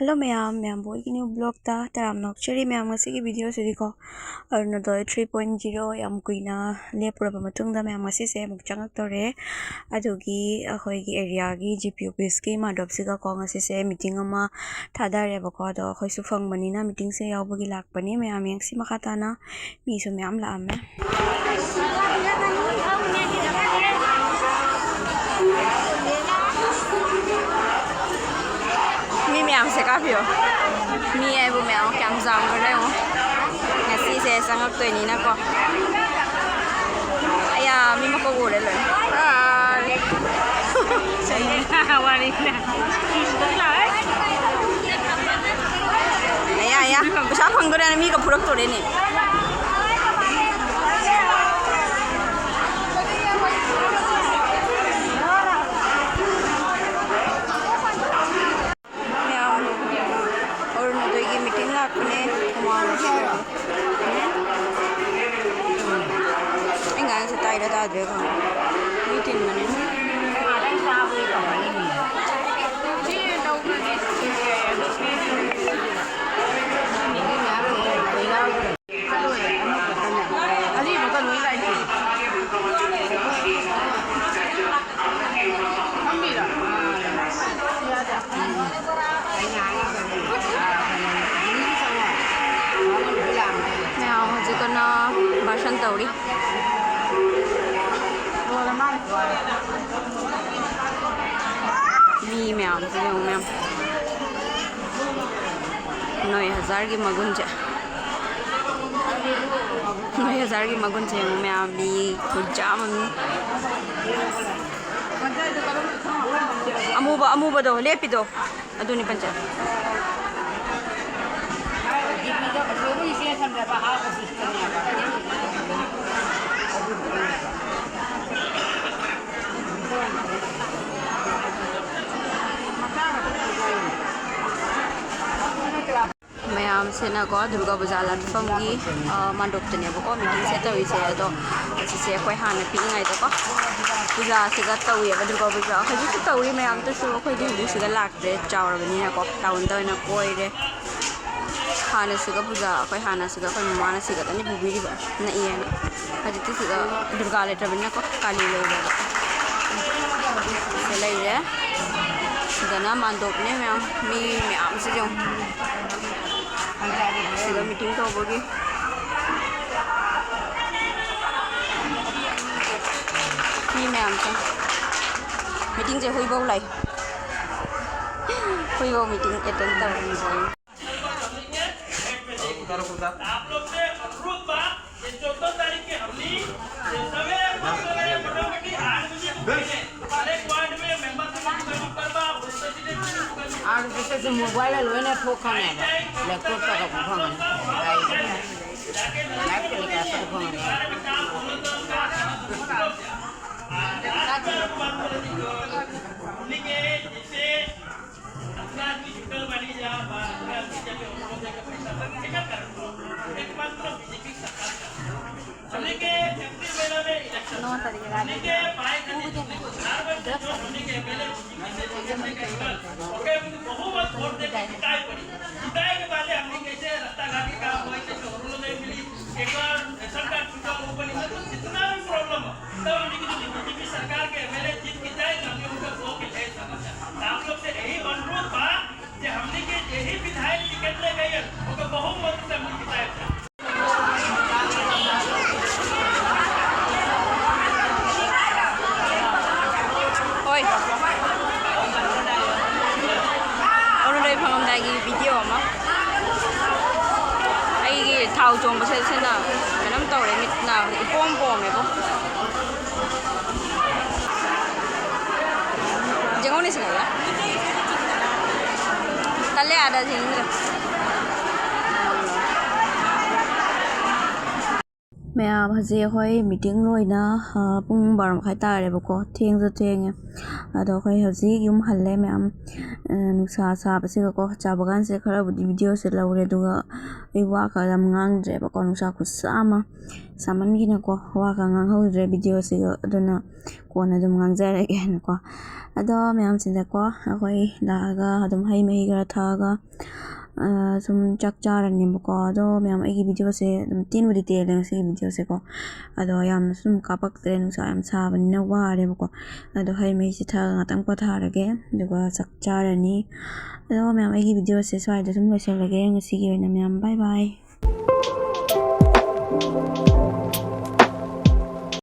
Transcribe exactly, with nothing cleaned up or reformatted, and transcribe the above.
Hello ꯃꯌꯥꯝ, ꯃꯌꯥꯝꯕꯨ ꯑꯩꯒꯤ new vlogꯇ ꯇꯔꯥꯝꯅ ꯑꯣꯛꯆꯔꯤ꯫ ꯃꯌꯥꯝ, ꯉꯁꯤꯒꯤ videoꯁꯤꯗꯤꯀꯣ, ꯑꯔꯨꯅꯣꯗꯣꯏ three point zero ꯌꯥꯝ ꯀꯨꯏꯅ ꯂꯦꯞꯄꯨꯔꯕ ꯃꯇꯨꯡꯗ ꯃꯌꯥꯝ ꯉꯁꯤꯁꯦ ꯑꯃꯨꯛ ꯆꯪꯉꯛꯇꯧꯔꯦ꯫ ꯑꯗꯨꯒꯤ ꯑꯩꯈꯣꯏꯒꯤ areaꯒꯤ G P officeꯀꯤ ꯏꯃꯥꯙꯕꯁꯤꯒꯀꯣ ꯉꯁꯤꯁꯦ meeting ꯑꯃ ꯊꯥꯗꯔꯦꯕꯀꯣ꯫ ꯑꯗꯣ ꯑꯩꯈꯣꯏꯁꯨ ꯐꯪꯕꯅꯤꯅ meetingꯁꯦ ꯌꯥꯎꯕꯒꯤ ꯂꯥꯛꯄꯅꯦ꯫ ꯃꯌꯥꯝ ꯌꯦꯡꯁꯤ ꯃꯈꯥ ꯇꯥꯅ꯫ ꯃꯤꯁꯨ ꯃꯌꯥꯝ ꯂꯥꯛꯑꯝꯃꯦ꯫ ꯃꯤ ꯃꯌꯥꯝꯁꯦ ꯀꯥꯞꯄꯤꯌꯣ꯫ ꯃꯤ ꯍꯥꯏꯕꯨ ꯃꯌꯥꯝ ꯀꯌꯥꯝ ꯆꯥꯎꯈ꯭ꯔꯦ ꯌꯦꯡꯉꯣ꯫ ꯉꯁꯤꯁꯦ ꯆꯪꯉꯛꯇꯣꯏꯅꯤꯅꯀꯣ꯫ ꯑꯌꯥ, ꯃꯤ ꯃꯀꯣꯛ ꯎꯔꯦ ꯂꯣꯏ꯫ ꯋꯥꯔꯤꯅꯦ꯫ ꯑꯌꯥ, ꯑꯌꯥ, ꯄꯩꯁꯥ ꯐꯪꯗꯣꯔꯦꯅ ꯃꯤꯒ ꯐꯨꯔꯛꯇꯣꯔꯦꯅꯦ꯫ ꯃꯌꯥꯝ ꯑꯔꯨꯅꯣꯗꯣꯏꯒꯤ meeting ꯂꯥꯛꯄꯅꯦ꯫ ꯍꯨꯃꯥꯡ ꯁꯧꯔꯦ꯫ ꯑꯩ ꯉꯥꯡꯉꯤꯁꯦ ꯇꯥꯏꯔ ꯇꯥꯗ꯭ꯔꯦ ꯈꯪꯗꯦ꯫ ꯃꯤ ꯇꯤꯟꯕꯅꯤꯅ꯫ ꯃꯌꯥꯝ ꯍꯧꯖꯤꯛ ꯀꯟꯅ ꯚꯥꯁꯟ ꯇꯧꯔꯤ꯫ ꯃꯤ ꯃꯌꯥꯝꯁꯦ ꯌꯦꯡꯉꯨ ꯃꯌꯥꯝ꯫ ꯅꯣꯏ ꯍꯖꯥꯔꯒꯤ ꯃꯒꯨꯟꯁꯦ꯫ ꯅꯣꯏ ꯍꯖꯥꯔꯒꯤ ꯃꯒꯨꯟꯁꯦ ꯌꯦꯡꯉꯨ ꯃꯌꯥꯝ꯫ ꯃꯤ ꯈꯨꯌꯥꯝ ꯑꯃ ꯃꯤ꯫ ꯑꯃꯨꯕ, ꯑꯃꯨꯕꯗꯣ, ꯂꯦꯞꯄꯤꯗꯣ꯫ ꯑꯗꯨꯅꯤ ꯄꯟꯆꯥ꯫ ꯃꯌꯥꯝ ꯁꯤꯅꯀꯣ, ꯗꯨꯔꯒꯥ ꯄꯨꯖꯥ ꯂꯥꯟꯐꯝꯒꯤ, ꯑ, ꯃꯥꯟꯗꯣꯞꯇꯅꯦꯕꯀꯣ meeting ꯁꯦ ꯇꯧꯔꯤꯁꯦ꯫ ꯑꯗꯣ ꯑꯁꯤꯁꯦ ꯑꯩꯈꯣꯏ ꯍꯥꯟꯅ ꯄꯤꯛꯏꯉꯩꯗꯀꯣ ꯄꯨꯖꯥꯁꯤꯒ ꯇꯧꯋꯦꯕ, ꯗꯨꯔꯒꯥ ꯄꯨꯖꯥ꯫ ꯍꯧꯖꯤꯛꯁꯨ ꯇꯧꯔꯤ ꯃꯌꯥꯝꯗꯨꯁꯨ, ꯑꯩꯈꯣꯏꯗꯤ ꯍꯧꯖꯤꯛꯁꯤꯗ ꯂꯥꯛꯇ꯭ꯔꯦ, ꯆꯥꯎꯔꯕꯅꯤꯅꯀꯣ, town ꯗ ꯑꯣꯏꯅ ꯀꯣꯏꯔꯦ꯫ ꯍꯥꯟꯅꯁꯤꯒ ꯄꯨꯖꯥ, ꯑꯩꯈꯣꯏ ꯍꯥꯟꯅꯁꯤꯒ ꯑꯩꯈꯣꯏ ꯃꯃꯥꯅ ꯁꯤꯒꯗꯅꯤ ꯄꯨꯕꯤꯔꯤꯕ, ꯅꯛꯏꯌꯦꯅ꯫ ꯍꯧꯖꯤꯛꯇꯤ ꯁꯤꯗ ꯗꯨꯔꯒꯥ ꯂꯩꯇ꯭ꯔꯕꯅꯤꯅꯀꯣ, ꯀꯥꯂꯤ ꯂꯩꯔꯦꯕ꯫ ꯁꯤꯗ ꯂꯩꯔꯦ꯫ ꯁꯤꯗꯅ ꯃꯥꯟꯗꯣꯞꯅꯦ ꯃꯌꯥꯝ, ꯃꯤ ꯃꯌꯥꯝꯁꯦ ꯌꯦꯡꯉꯨ꯫ ꯁꯤꯗ meeting ꯇꯧꯕꯒꯤ ꯃꯤ ꯃꯌꯥꯝꯁꯦ꯫ Meeting ꯁꯦ ꯍꯨꯏꯐꯧ ꯂꯥꯛꯏ꯫ ꯍꯨꯏꯐꯧ meeting attend ꯇꯧꯔꯤ꯫ ꯑꯥꯔ ꯑꯦꯁ ꯑꯦꯁ ꯃꯣꯕꯥꯏꯜꯗ ꯂꯣꯏꯅ ꯊꯣꯛꯈ꯭ꯔꯅꯦꯕ, ꯂꯦꯞꯇꯣꯞꯇꯒ ꯎ ꯐꯪꯉꯅꯤ, ꯂꯥꯏꯚ telecast ꯎ ꯐꯪꯉꯅꯤ꯫ ꯍꯣꯏ꯫ ꯑꯔꯨꯅꯥꯆꯜ ꯐꯪꯉꯝꯗꯥꯏꯒꯤ video ꯑꯃ꯫ ꯑꯩꯒꯤ ꯊꯥꯎ ꯆꯣꯡꯕ ꯁꯦꯠ ꯁꯦꯠꯅ ꯀꯩꯅꯣꯝ ꯇꯧꯔꯦ, ꯃꯤꯠ ꯅꯥꯕꯗ ꯏꯄꯣꯝ ꯄꯣꯝꯃꯦꯕꯣ꯫ ꯌꯦꯡꯉꯨꯅꯦ ꯁꯤꯗ꯫ ꯇꯜꯂꯦ ꯑꯥꯗ ꯌꯦꯡꯅꯤꯡꯗ꯭ꯔꯦ꯫ ꯃꯌꯥꯝ, ꯍꯧꯖꯤꯛ ꯑꯩꯈꯣꯏ ꯃꯤꯇꯤꯡ ꯂꯣꯏꯅ, ꯑ, ꯄꯨꯡ ꯕꯥꯔꯣ ꯃꯈꯥꯏ ꯇꯥꯔꯦꯕꯀꯣ, ꯊꯦꯡꯁꯨ ꯊꯦꯡꯉꯦ꯫ ꯑꯗꯣ ꯑꯩꯈꯣꯏ ꯍꯧꯖꯤꯛ ꯌꯨꯝ ꯍꯜꯂꯦ ꯃꯌꯥꯝ꯫ ꯑ, ꯅꯨꯡꯁꯥ ꯁꯥꯕꯁꯤꯒꯀꯣ, ꯆꯥ ꯕꯒꯥꯟꯁꯦ ꯈꯔꯕꯨꯗꯤ videoꯁꯦ ꯂꯧꯔꯦ, ꯑꯗꯨꯒ ꯑꯩ ꯋꯥꯒ ꯌꯥꯝ ꯉꯥꯡꯗ꯭ꯔꯦꯕꯀꯣ, ꯅꯨꯡꯁꯥ ꯈꯨꯠꯁꯥ ꯑꯃ ꯁꯥꯃꯟꯒꯤꯅꯀꯣ, ꯋꯥꯒ ꯉꯥꯡꯍꯧꯗ꯭ꯔꯦ videoꯁꯤꯒ꯫ ꯑꯗꯨꯅ ꯀꯣꯟꯅ ꯑꯗꯨꯝ ꯉꯥꯡꯖꯔꯒꯦꯅꯀꯣ꯫ ꯑꯗꯣ ꯃꯌꯥꯝꯁꯤꯗꯀꯣ, ꯑꯩꯈꯣꯏ ꯂꯥꯛꯑꯒ ꯑꯗꯨꯝ ꯍꯩ ꯃꯍꯤ ꯈꯔ ꯊꯛꯑꯒ, ꯑ, ꯁꯨꯝ ꯆꯥꯛ ꯆꯥꯔꯅꯦꯕꯀꯣ꯫ ꯑꯗꯣ ꯃꯌꯥꯝ, ꯑꯩꯒꯤ videoꯁꯦ ꯑꯗꯨꯝ ꯇꯦꯟꯕꯨꯗꯤ ꯇꯦꯜꯂꯦ ꯉꯁꯤꯒꯤ videoꯁꯦꯀꯣ꯫ ꯑꯗꯣ ꯌꯥꯝꯅꯁꯨ ꯑꯗꯨꯝ ꯀꯥꯞꯄꯛꯇ꯭ꯔꯦ, ꯅꯨꯡꯁꯥ ꯌꯥꯝ ꯁꯥꯕꯅꯤꯅ ꯋꯥꯔꯦꯕꯀꯣ꯫ ꯑꯗꯣ ꯍꯩ ꯃꯍꯤꯁꯦ ꯊꯛꯑꯒ ꯉꯥꯛꯇꯪ ꯄꯣꯊꯥꯔꯒꯦ, ꯑꯗꯨꯒ ꯆꯥꯛ ꯆꯥꯔꯅꯤ꯫ ꯑꯗꯣ ꯃꯌꯥꯝ, ꯑꯩꯒꯤ videoꯁꯦ ꯁ꯭ꯋꯥꯏꯗ ꯁꯨꯝ ꯂꯣꯏꯁꯤꯜꯂꯒꯦ ꯉꯁꯤꯒꯤ ꯑꯣꯏꯅ꯫ ꯃꯌꯥꯝ, bye bye꯫